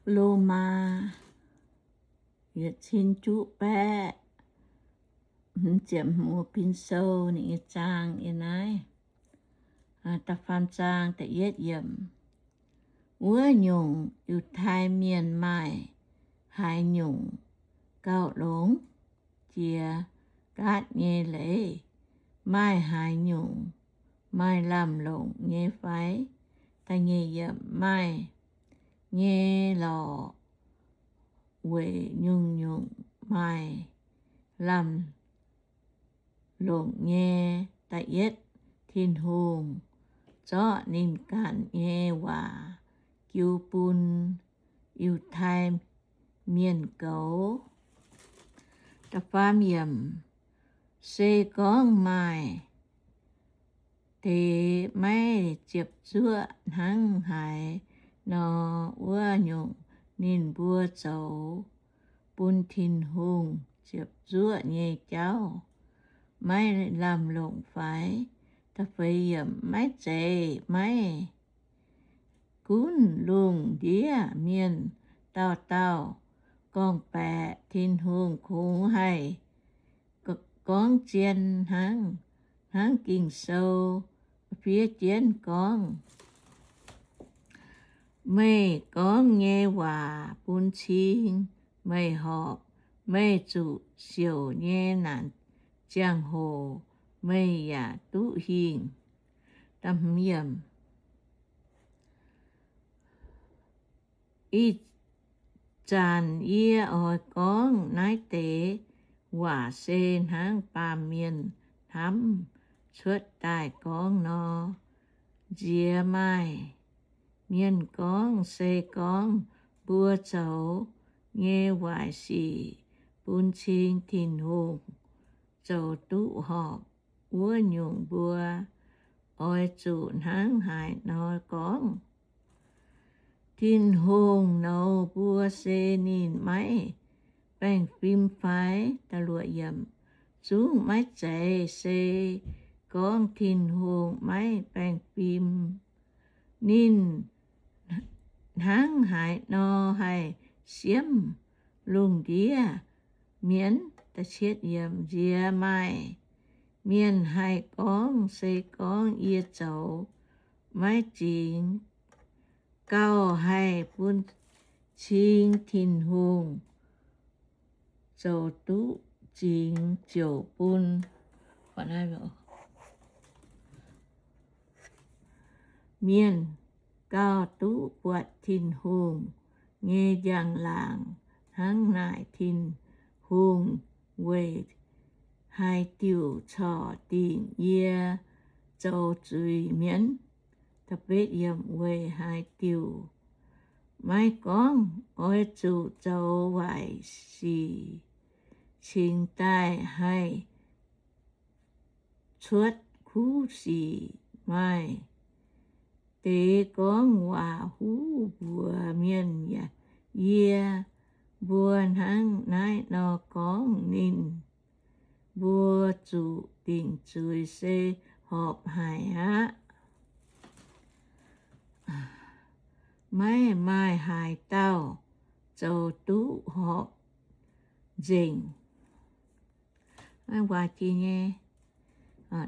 Lomaa yietc cin juqv baeqv hmz ziepc hmz bin sou ninh nyei zaang yiem naaiv. Da'faam zaang da'yietv yiemc. Wuov nyungc Yiutai Mienh maaih haaix nyungc gauh longx jiex gaatv nyei leiz? Maaih haaix nyungc maaih lamh longc nyei fai? Da'nyeic yiemc. Maaih nyei lorqc, weic nyungc-nyungc maaih lamh longc nyei. Da'yietv, Tin-Hungh zorqv ninh ganh nyei waac jiu bun Yiutai Mienh goux. Da'faam yiemc. Se gorngv maaih deix maiv ziepc zuoqv hnangv haaix nor, wuov nyungc ninh mbuo zoux bun Tin-Hungh ziepc zuoqv nyei jauv maiv lamh longc fai? Da'feix yiemc. Maiv zeiz, maiv gunv lungh ndiev mienh dauh dauh gorngv-baeqc, Tin-Hungh kungx haih gorngv zien hnangv. Hnangv Ging-Sou fiev jienv gorngv, Meih gorngv nyei waac bun cing meih horpc. Meih zuqc siouc nyei naanc ziangh hoc meih yaac duqv hingh. Ih zanc yie oix gorngv naaiv deix waac se hnangv baamh mienh hnamv cuotv daaih gorngv nor. Nziex maaih mienh gorngv, Se gorngv mbuo zoux nyei waaic sic bun cing Tin-Hungh zoux duqv horpc, wuov nyungc mbuo oix zuqc hnangv haaix nor gorngv? Tin-Hungh nouz mbuo se ninh maiv baengh fim fai? Zungv maiv zeiz. Se gorngv Tin-Hungh maiv baengh fim, ninh hnangv haaix nor haih siemv lungh ndiev mienh? Nziex maaih mienh haih gorngv, Se gorngv yie zoux maiv zingx gauh haih bun cing Tin-Hungh zoux duqv zingx ziouc bun mienh gauh duqv buatc Tin-Hungh nyei njang-laangc. Hnangv naaic Tin-Hungh weic haaix diuc corc dingc yie zoux zuiz-mienh? Weic haaix diuc maiv gorngv, Oix zuqc zoux waaic sic cingx daaih haih cuotv kuv sic? Maaih deix gorngv waac huv mbuox mienh, Yie mbuo hnangv naaiv nor gorngv, ninh mbuo zuqc dingc zuiz se horpc haic aqv. Maiv maaih haaix dauh zoux duqv horpc nzengc. Maiv waac jiex nyei,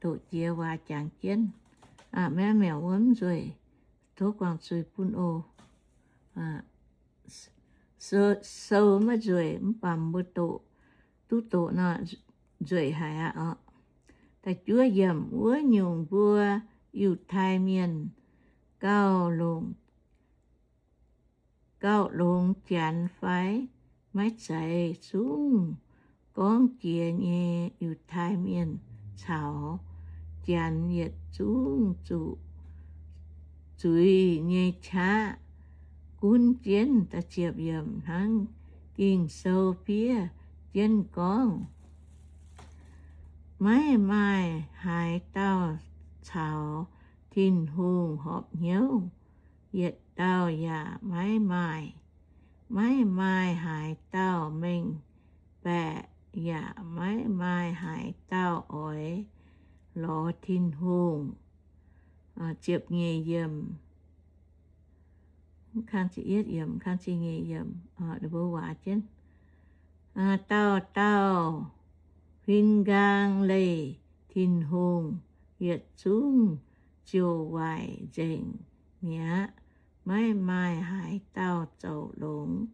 doqc jiex waac jangx jienv. Maiv miauc wuov mv nzueic, tov guangc zuiz bun oc. Sou maiv nzueic mv baac mbuo doqc, duqv doqc nor nzueic haic aqv oc. Da'juov yiemc. Wuov nyungc mbuo Yiutai Mienh gauh longx, gauh longx Janx fai? Maiv zeiz. Zungv gorngv jiex nyei Yiutai Mienh caux Janx yietc zungv zuqc zuiz nyei qaqv gunv jienv. Hnangv Ging-Sou fiev jienv gorngv, Maiv maaih haaix dauh caux Tin-Hungh horpc hnyouv, yietc dauh yaac maiv maaih. Maiv maaih haaix dauh mengh baeqc, yaac maiv maaih haaix dauh oix lorz Tin-Hungh. Ziepc nyeic yiemc. Dauh dauh huin nqaang leih Tin-Hungh, yietc zungv ziouc waaic nzengc mi'aqv. Maiv maaih haaix dauh zoux longx,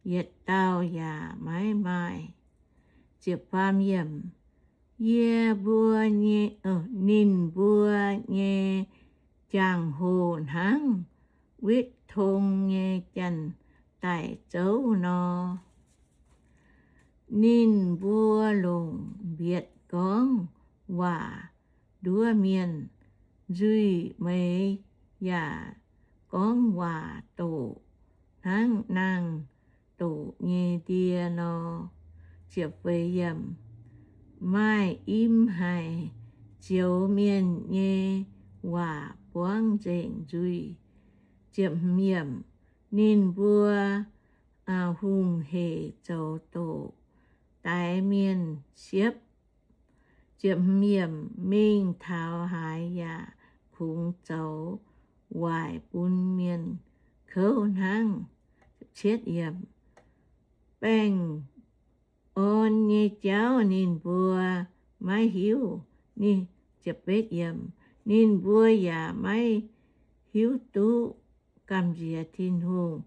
yietc dauh yaac maiv maaih. Yie mbuo nyei, ninh mbuo nyei jangx-hoc hnangv wetv tong nyei janx-daic zouv nor. Ninh mbuo longc mbietc gorngv waac nduov mienh, nzuih meix yaac gorngv waac doqc hnangv naang-doqc nyei ndie nor. Maaih im haic zioux mienh nyei waac buangv nzengc nzuih. Ninh mbuo hungh hec zoux doqc daix mienh siepv. Mingh taux haaix yaac kungx zoux waaic bun mienh kouv hnangv. Baengh orn nyei jauv ninh mbuo maiv hiuv. Ninh mbuo yaac maiv hiuv duqv gamh nziex Tin-Hungh.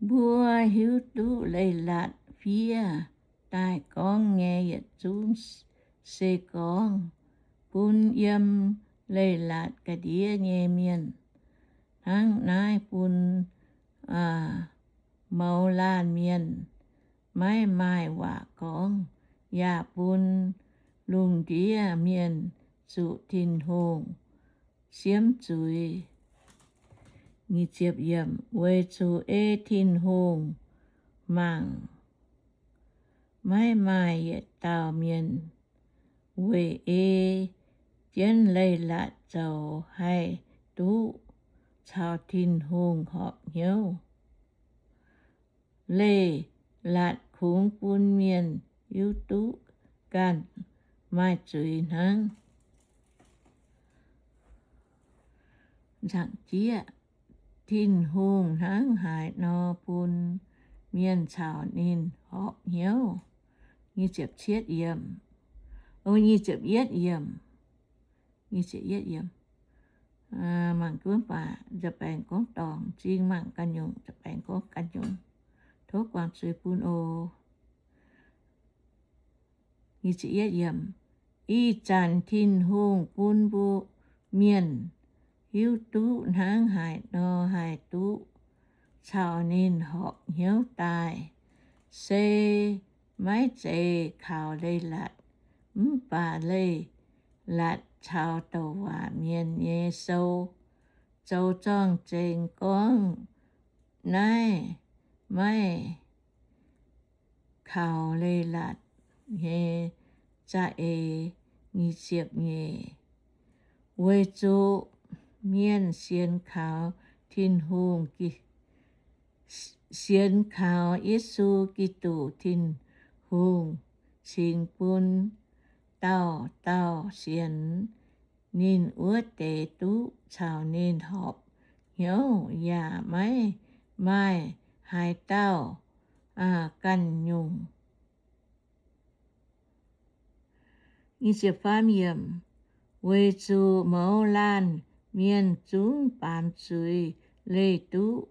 Mbuo hiuv duqv leiz-latc fiev daaih gorngv nyei yietc zungv se gorngv bun yiem leiz-latc ga'ndiev nyei mienh. Hnangv naaiv bun mouz laanh mienh maiv maaih waac gorngv, yaac bun lungh ndiev mienh zuqc Tin-Hungh siemv zuiz. Weic zuqc ei Tin-Hungh mangc, maiv maaih yietc dauh mienh weic ei jienv leiz-latc zoux haih duqv caux Tin-Hungh horpc hnyouv. Leiz-latc kungx bun mienh hiuv duqv ganh maaih zuiz hnangv. Nzangc-jieqv, Tin-Hungh hnangv haaix nor bun mienh caux ninh horpc hnyouv. Mangc gunv baac nza baengc gorngv dorngc, m'zing mangc ganh nyungc, nza baengc gorngv ganh nyungc. Tov guangc zuiz bun oc. Ih zanc Tin-Hungh bun mbuo mienh hiuv duqv hnangv haaix nor haih duqv caux ninh horpc hnyouv daaih. Se maiv zeiz kaux leiz-latc, mv baac leiz-latc caux douc waac mienh nyei sou zoux zorng-zengx gorngv naaiv maiv kaux leiz-latc nyei za'eix. Nyic ziepc nyeic. Weic zuqc mienh sienx kaux Tin-Hungh, sienx kaux Yesu Giduc, Tin-Hungh cingx bun dauh dauh sienx ninh wuov deix duqv caux ninh horpc hnyouv, yaac maiv maaih haaix dauh ganh nyungc. Weic zuqc mouz laanh mienh zungv baamz zuiz leih duqv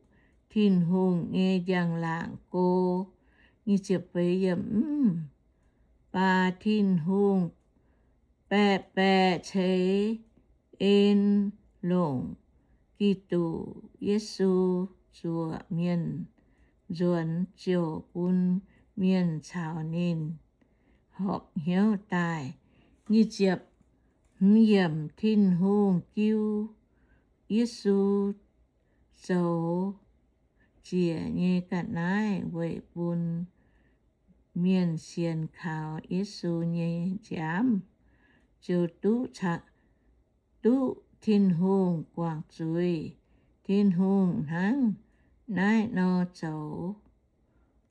Tin-Hungh nyei njang-laangc go. Mv baac Tin-Hungh baeqc baeqc ceix en longc Giduc Yesu zuoqc mienh nzuonx ziouc bun mienh caux ninh horpc hnyouv daaih. Tin-Hungh jiu Yesu zoux ziec nyei ga'naaiv weic bun mienh sienx kaux Yesu nyei nziaamv ziouc duqv, duqv Tin-Hungh guangc zuiz. Tin-Hungh hnangv naaiv nor zoux,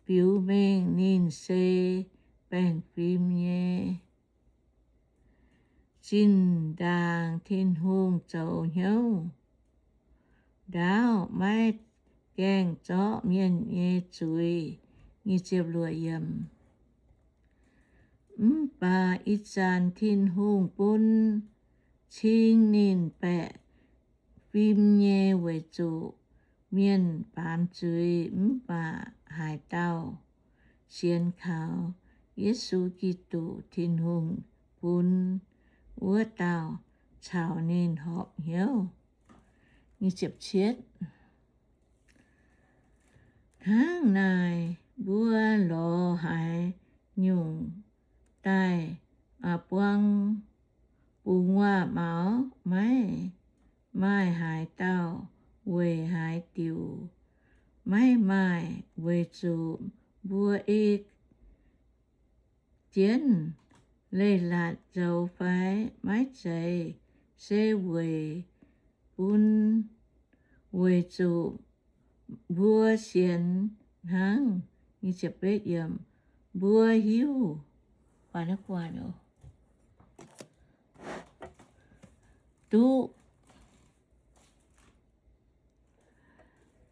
biux mengh ninh se baengh fim nyei. Zinh ndaangc Tin-Hungh zoux hnyouv ndaauv maiv gaengh zorqv mienh nyei zuiz. Mv baac ih zanc Tin-Hungh bun cing ninh baeqc fim nyei, weic zuqc mienh baamz zuiz mv baac haaix dauh sienx kaux Yesu Giduc, Tin-Hungh bun wuov dauh caux ninh horpc hnyouv. Hnangv naaic, mbuo lorz haaix nyungc daaih buang bungx waac-maux? Maiv maaih haaix dauh weic haaix diuc. Maiv maaih, weic zuqc mbuo ei jienv leiz-latc zoux fai? Maiv zeiz, se weic bun, weic zuqc mbuo sienx hnangv. Mbuo hiuv duqv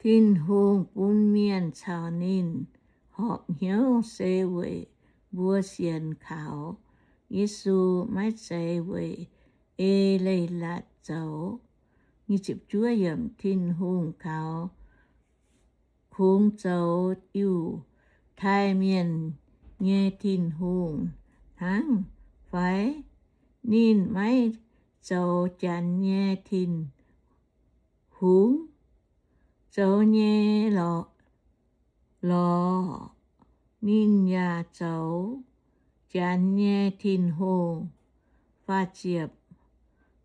Tin-Hungh bun mienh caux ninh horpc hnyouv se weic mbuo sienx kaux Yesu, maiv zeiz weic ei leiz-latc zoux. Tin-Hungh kaux kungx zoux Yiutai-Mienh nyei Tin-Hungh hnangv fai? Ninh maiv zoux Janx nyei tin-hungh? Zoux nyei lorqc. Ninh yaac zoux Janx nyei tin-hungh.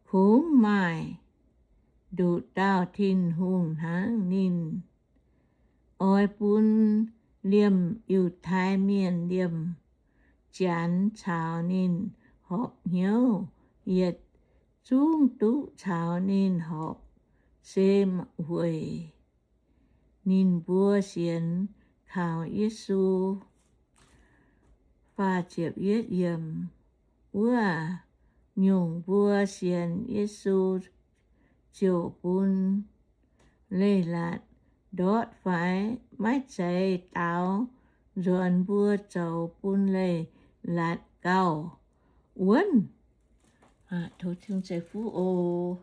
Kungx maaih nduqc dauh Tin-Hungh hnangv. Ninh oix bun liemh Yiutai-Mienh, liemh Janx caux ninh horpc hnyouv, yietc zungv duqv caux ninh horpc, se weic ninh mbuo sienx kaux Yesu. Wuov nyungc, mbuo sienx Yesu ziouc bun leiz-latc ndortv fai? Maiv zeiz. Daaux nzuonx mbuo zoux bun leiz-latc gauh wuonv. Tov Tin-Hungh ceix fuqv oc.